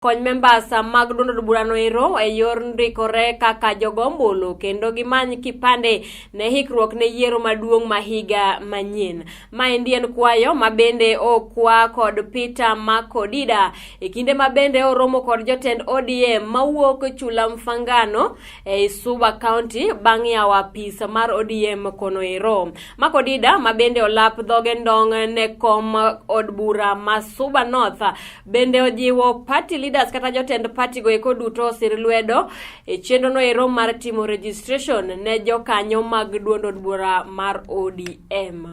Kony members mag duond od burano ero e yor ndikore kaka jogo ombulu kendo gimany kipande ne hikruok ne yiero maduong' ma higa manyien. Maendi en kwayo ma bende okwa kod Peter Makodida e kinde ma bende oromo kod jotend ODM mawuok Chula Mfangano ei Suba County bang' yawo apis mar ODM kono ero. Makodida ma bende olap dhoge ndong' ne kom od bura ma Suba North bende ojiwo party leaders kata jotend party go eko duto osir lwedo e chenro no ero mar timo registration ne jokanyo mag duond od bura mar ODM.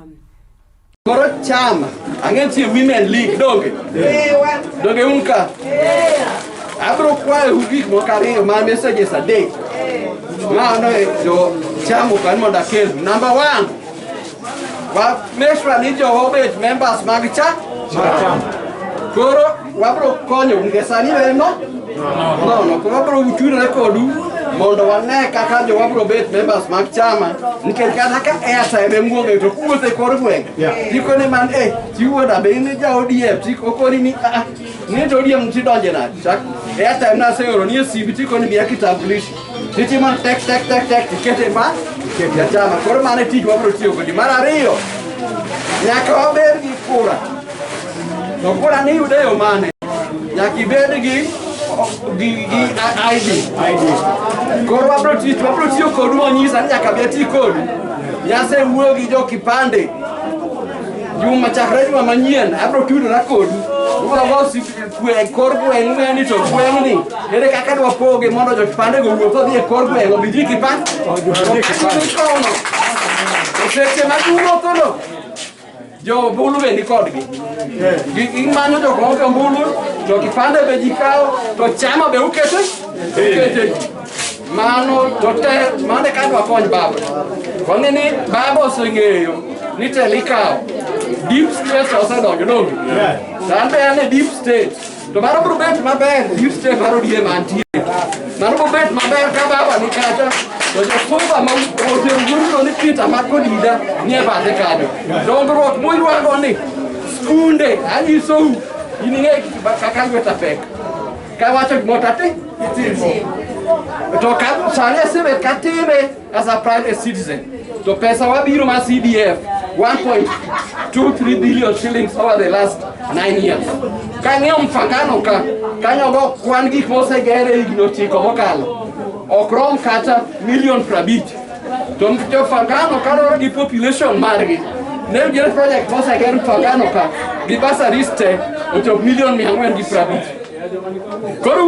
Koro chama, ang'e nitie Women League, donge? Donge un ka? Abro kwayou gik moko ariyo ma messages adek. Mano e jo chama okani mondo akel. Number one, wa make sure ni jowa obet members mag cha koro wabro konyo nikech sani en no nono koro wabro tudore kodu mondo wane kaka jowa bro bet members mag chama nikech kata ka airtime emwuoge to kuwuotho e kor gweng' tikone man e tiwuoda be in ja ODM tik okoni ni ah ni to ODM tidonje nade chak airtime naseoro ni e simbi tikoni miya kitambulisho titimo tek tek tek tek tikete ma ya chama koro mano e tich wabiro tiyo kodi mar ariyo nyaka wabed gi kura to kura ni yude yo mane nyaka ibed gi ID koro wabiro tiyo kodu monyisa ni nyaka bi ati kodu nyase wuoyo gi jo kipande juma chakre juma manyien abiro tudora kodu ubiro go e kor gweng' ung'eyo ni to gweng'ni ere kaka dwa poge mondo jo kipande go wuoth odhi e kor gweng' obi ji kipande kono to seche ma giwuothono jo ombulu be ni kodgi. Gimanyo jok ma onge ombulu to kipande be ji kawo to chama be ukete ji. Mano to te mano e kaka wakony baba. Wang'e ni baba oseng'eyo ni telo ikawo. Deep state osedonjo donge. To an be an e deep state. To mano biro bet maber deep state mar ODM mantie. Mano biro bet maber ka baba ni kacha to josuba ma otero wuodno ni Peter Makodida ni e bathe kanyo. Dongruok muywago ni skunde anyisou in ing'e kaka lweta pek. Kawacho gimoro to ati to ka sani asebet katime as a private citizen to pesa wabiro mar CDF 1.23 billion shillings over the last 9 years. Kang'iyo Mfangano ka kanyo go kwan gik moseger e higni 9 mokalo ok rom kata milion 50. To jo Mfangano kaluwore gi population margi ne gin project moseger Mfangano ka gi bursaries te ochop milion 450. Koro